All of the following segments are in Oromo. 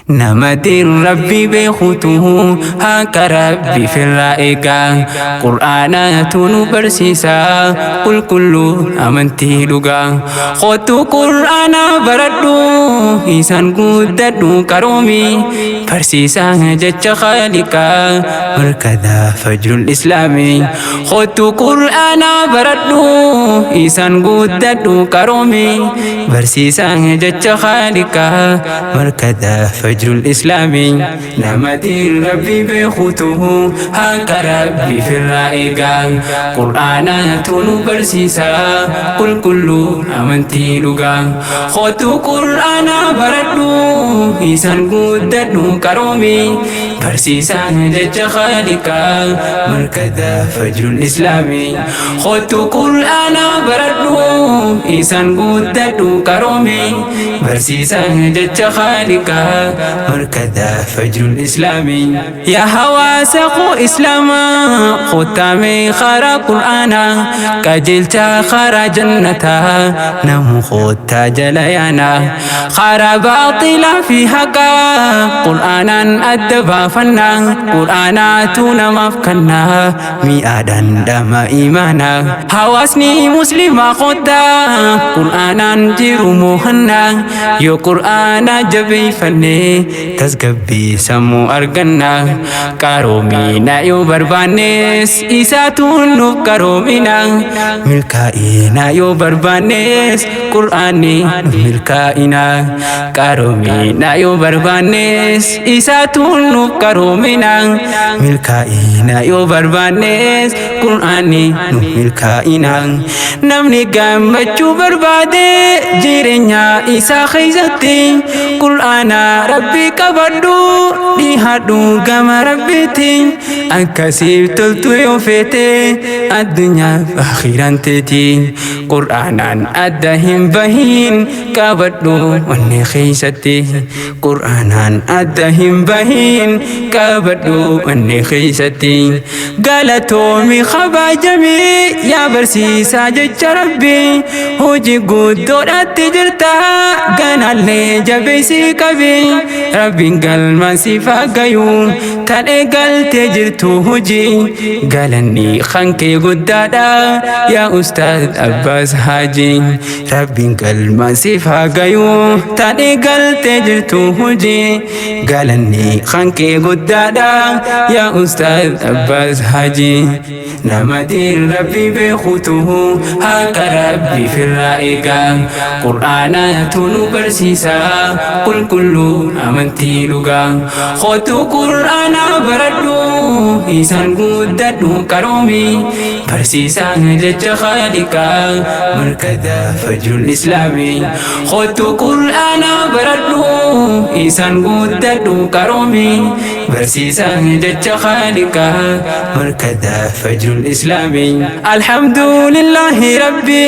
Nama diin Rabbii beekutu haqa Rabbii firraa eegaa. Qur'aanatu nu barsiisa qulqulluu amantii dhugaa. Kottu Qur'aana baradhu, isaan guddadhu qaroomi. Barsiisaa jecha Khaaliqaa, markaza fajrul islaamii. Kottu Qur'aana baradhu, isaan guddadhu qaroomi. Barsiisaa jecha Khaaliqaa, markaza fajrul islaamii. Nama diin Rabbii beekutu haqa Rabbii firraa eegaa. Qur'aanatu nu barsiisa qulqulluu amantii dhugaa. Kottu Qur'aana baradhu, isaan guddadhu qaroomi. Barsiisaa jecha Khaaliqaa, markaza fajrul islaamii. Kottu Qur'aana baradhu, isaan guddadhu qaroomi. Barsiisaa jecha Khaaliqaa, markaza fajrul islaamii. Yaa hawaasa koo islaamaa, kottaa karaa Qur'aanaa, qajeelcha karaa jannataa, namu kottaa jala yaanaa. Karaa baaxilaa fi haqaa Qur'aanaan adda baafannaa. Qur'aanaatu namaaf kennaa mi'aa dhandhama imaanaa. Hawaasni muslimaa kottaa Qur'aanaan jiru mo'annaa. Yoo Qur'aana jabeeffannee tasgabbii sammuu argannaa. Qaroomina yoo barbaannes isaatu nuuf qaroomina. Milkaa'ina yoo barbaannes Qur'aanni nuuf milkaa'ina. Qaroomina yoo barbaannes isaatu nuuf qaroomina. Milkaa'ina yoo barbaannes Qur'aanni nuuf milkaa'ina. Namni gammachuu barbaade jireenya isaa keessatti, Qur'aana Rabbii qabadhu, dhihaadhu gama Rabbiitti. Akkasiif toltu yoo feete addunyaaf akhiiraan teeti, Qur'aanaan adda hin bahin, qabadhu onnee keessatti. Qur'aanaan adda hin bahin, qabadhu onnee keessatti. Galatoomi, kabajamii yaa barsiisaa jecha Rabbii. Hojii guddoodhaatti jirta, ganallee jabeessii qabi. Rabbiin galmaan siif haa gayuu tan eegaltee jirtu hojii. Galanni kan kee guddaadha yaa Ustaaz Abbaas Haji. Rabbiin galmaan siif haa gayuu tan eegaltee jirtu hojii. Galanni kan kee guddaadha yaa Ustaaz Abbaas Haji. Nama diin Rabbii beekutu haqa Rabbii firraa eegaa. Qur'aanatu nu barsiisa qulqulluu amantii dhugaa. Kottu Qur'aana baradhu, isaan guddadhu qaroomi. Barsiisaa jecha Khaaliqaa, markaza fajrul islaamii. Kottu Qur'aana baradhu, isaan guddadhu qaroomi. Barsiisaa jecha Khaaliqaa, markaza fajrul islaamii. Alhamdulillahi Rabbi,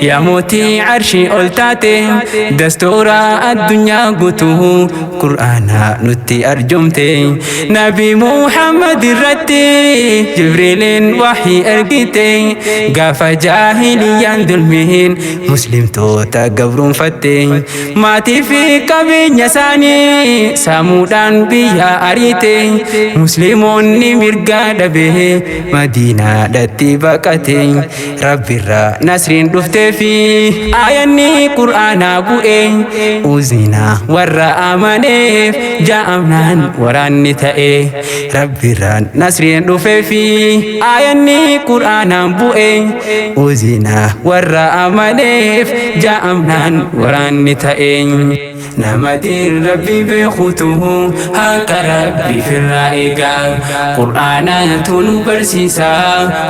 yaa mootii arshii ol taate, dastuura addunyaa guutuu Qur'aana nutti arjumte. Nabi Muhammad irratti Jibriiliin wahii ergite. Gaafa jaahiliyyaan dulmiin muslimtoota gabruunfatte, maatii fi qabeenya isaanii saamuudhaan biyya ariite, musliimoonni mirgaa dhabee Madiinaadhatti baqate. Rabbirraa nasriin dhuftee fi aayanni Qur'aanaa bu'e. Uzinaa warra amaneef ja'amnaan waraanni ta'e. Rabbirraan nasriin dhufee fi aayanni Qur'aanaan bu'e. Uzinaa warra amaneef ja'amnaan waraanni ta'e. Nama diin Rabbii beekutu haqa Rabbii firraa eegaa. Qur'aanatu nu barsiisa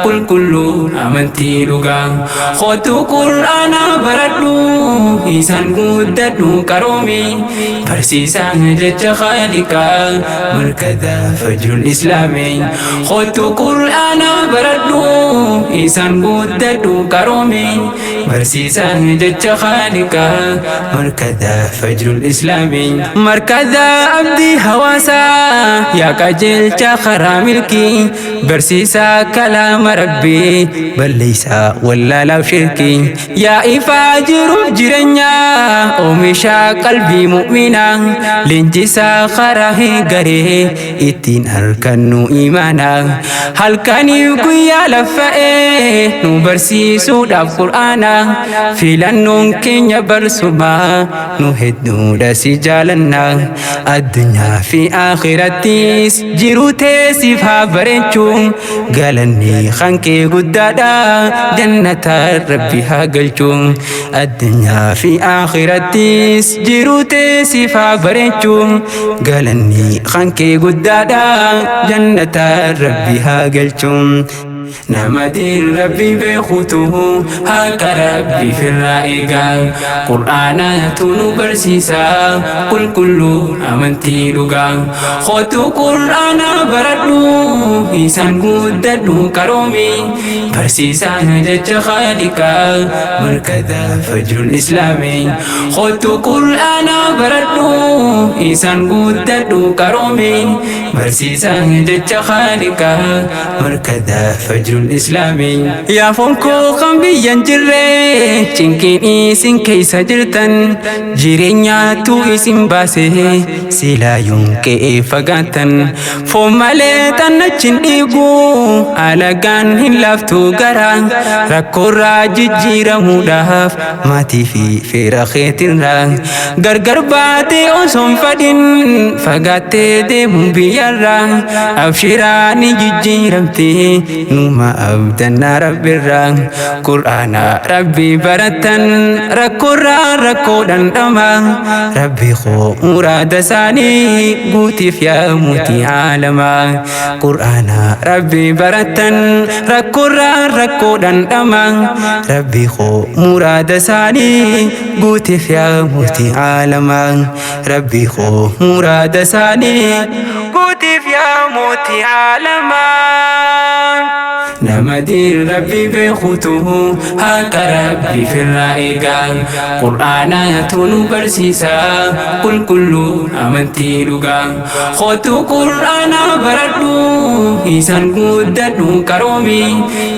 qulqulluu amantii dhugaa. Kottu Qur'aana baradhu, isaan guddadhu qaroomi. Barsiisaa jecha Khaaliqaa, markaza fajrul islaamii. Kottu Qur'aana baradhu, isaan guddadhu qaroomi. Barsiisaa jecha Khaaliqaa, markaza fajrul Fajrul Islaamii. Markaza abdii hawaasaa, yaa qajeelcha karaa milkii, barsiisaa kalaama Rabbii, balleessaa wallaalaaf shirkii. Yaa ifaa jiruuf jireenyaa, oomisha qalbii mu'minaa, leenjisaa karaa garee ittiin harkannu imaanaa. Halkaniif guyyaa laffa'ee nu barsiisuudhaaf Qur'aana, filannoon keenya barsumaa, nu hedduudha si jaalanna. Addunyaa fi akhirattis jiruu teessiif haa bareechuu, galanni kan kee guddaadha, jannata Rabbi haa galchuu. Addunyaa fi akhirattis jiruu teessiif haa bareechuu, galanni kan kee guddaadha, jannata Rabbi haa galchuu. Nama diin Rabbi beekutu haqa Rabbi firraa eegaa, Qur'aanatu nu barsiisa qulqulluu amantii dhugaa. Kootu Qur'aana baradhu, isaan guddadhu qaroomi, barsiisaa jecha Khaaliqaa, markaza Fajrul Islaamii. Kootu Qur'aana baradhu, isaan guddadhu qaroomi, barsiisaa jecha Khaaliqaa, markaza Fajrul Islaamii. Yaa foon koo kan biyyan jirre, cinqiin isin keessa jirtan, jireenyaatu isin baase, silaa yoon qe'ee fagaatan. Foon malee xannachin dhiigu, alagaan hin laaftu gara, rakkoorraa jijjiiramuudhaaf maatii fi fira keetirraa gargar baatee osoo hin fadhin fagaattee deemuun biyyarraa, abshiraa ni jijjiiramti, numa abdannaa Rabbirraa. Qur'aana Rabbi baratan rakkoorraa rakkoo dhandhama, Rabbi koo muraada isaanii guutiif yaa mootii aalamaa. Qur'aana Rabbi baratan rakkoorraa rakkoo dhandhama, Rabbi koo muraada isaanii guutiif yaa mootii aalamaa. Rabbi koo muraada isaanii guutiif yaa mootii aalamaa. Nama diin Rabbi beekutu haqa Rabbi firraa eegaa, Qur'aanatu nu barsiisa qulqulluu amantii dhugaa. Kootu Qur'aana baradhu, isaan guddadhu qaroomi,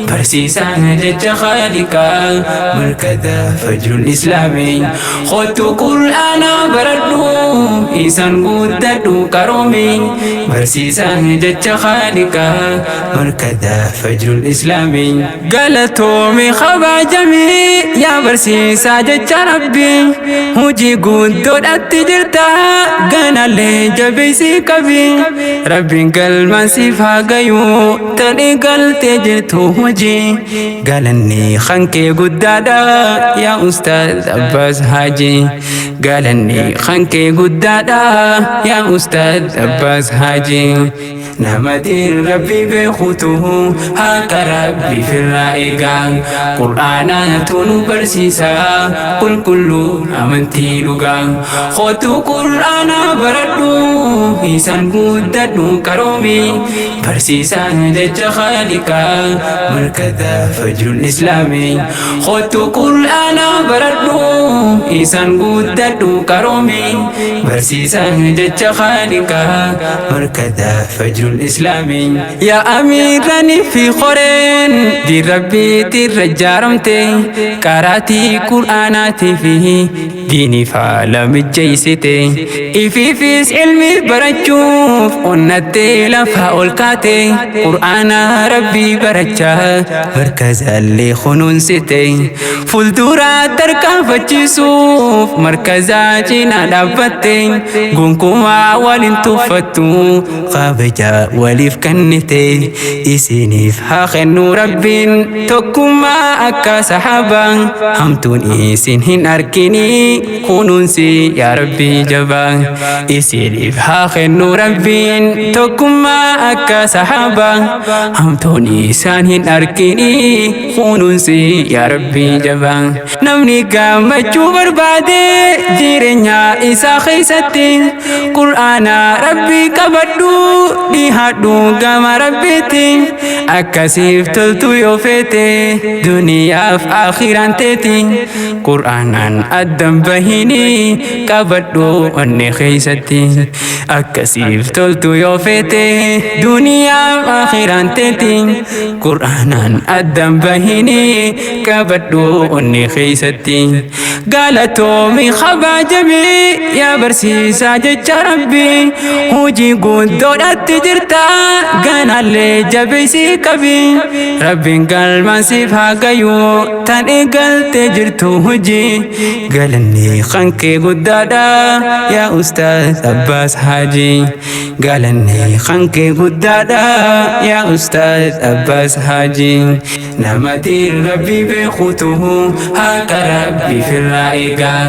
barsiisaa jecha Khaaliqaa, markaza Fajrul Islaamii. Kootu Qur'aana baradhu, isaan guddadhu qaroomi, barsiisaa jecha Khaaliqaa, markaza Fajrul Islaamii. Galatoomi kabajamii yaa barsiisaa jecha Rabbii, hojii guddoodhaatti jirta, ganallee jabeessii qabi. Rabbiin galmaan siif haa gayuu tani galtee jirtu hojii, galanni kan kee guddaadha yaa Ustaaz Abbaas Haji. Galanni kan kee guddaadha yaa Ustaaz Abbaas Haji. Nama diin Rabbi beekutu haqa Rabbi firraa eegaa, Qur'aanatu nu barsiisa qulqulluu amantii dhugaa. Kootu Qur'aana baradhu, isaan guddadhu qaroomi, barsiisaa jecha Khaaliqaa, markaza Fajrul Islaamii. Kootu Qur'aana baradhu, isaan guddadhu qaroomi, barsiisaa jecha Khaaliqaa, markaza Fajrul Islaamii. Yaa amiirani fi qoreen diin Rabbiitirra ijaaramte, qaraatii Qur'aanaatii fi diiniif haala mijjeessite, ifiifis ilmi barachuuf onnattee lafa ol kaate, Qur'aana Rabbii barachaa markazallee kunuunsite, fuuldura tarkaanfachiisuuf markazaa cinaa dhaabbatte, gonkumaa waliin tuffattu, kabaja waliif kennite. Isiniif haa kennu Rabbiin tokkummaa akka sahaabaa, hamtuun isin hin argini, kunuunsi yaa Rabbii jabaa. Isiniif haa kennu Rabbiin tokkummaa akka sahaabaa, hamtuun isaan hin argini, kunuunsi yaa Rabbii jabaa. Namni gammachuu barbaade jireenya isaa keessatti, Qur'aana Rabbii qabadhu, dhihaadhu gama Rabbiitti. Akkasiif toltu yoo feete duniyaaf akhiraan teeti. Qur'aanaan addan bahini qabadhu onne keeysatti. Akkasiif toltu yoo feete duniyaaf akhiraan teeti. Qur'aanaan addan bahini qabadhu onne keeysatti. Galatoomi kabajamii yaa barsiisaa jecha Rabbii, hojii guddoodhaatti jirta, ganallee jabeessii qabi. Rabbiin galmaan siif haa gayu tan eegaltee jirtu hojii. Galanni kan kee guddaadha yaa Ustaaz Abbaas Haajii. Galanni kan kee guddaadha yaa Ustaaz Abbaas Haajii. Nama diin Rabbii beekutu haqa Rabbii firraa eegaa.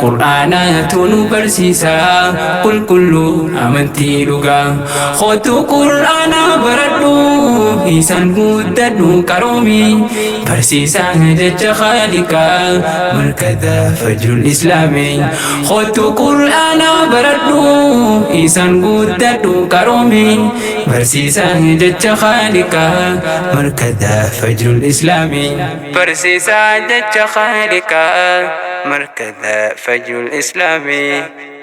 Qur'aanatu nu barsiisa qulqulluu amantii dhugaa. Kootu Qur'aana baradhu, isaan guddadhu qaroomi. Barsiisaa jecha Khaaliqaa, markaza Fajrul Islaamii. Kootu Qur'aana baradhu, isaan guddadhu qaroomi. Barsiisaa jecha Khaaliqaa, markaza Fajrul Islaamii. Barsiisaa jecha Khaaliqaa, markaza Fajrul Islaamii.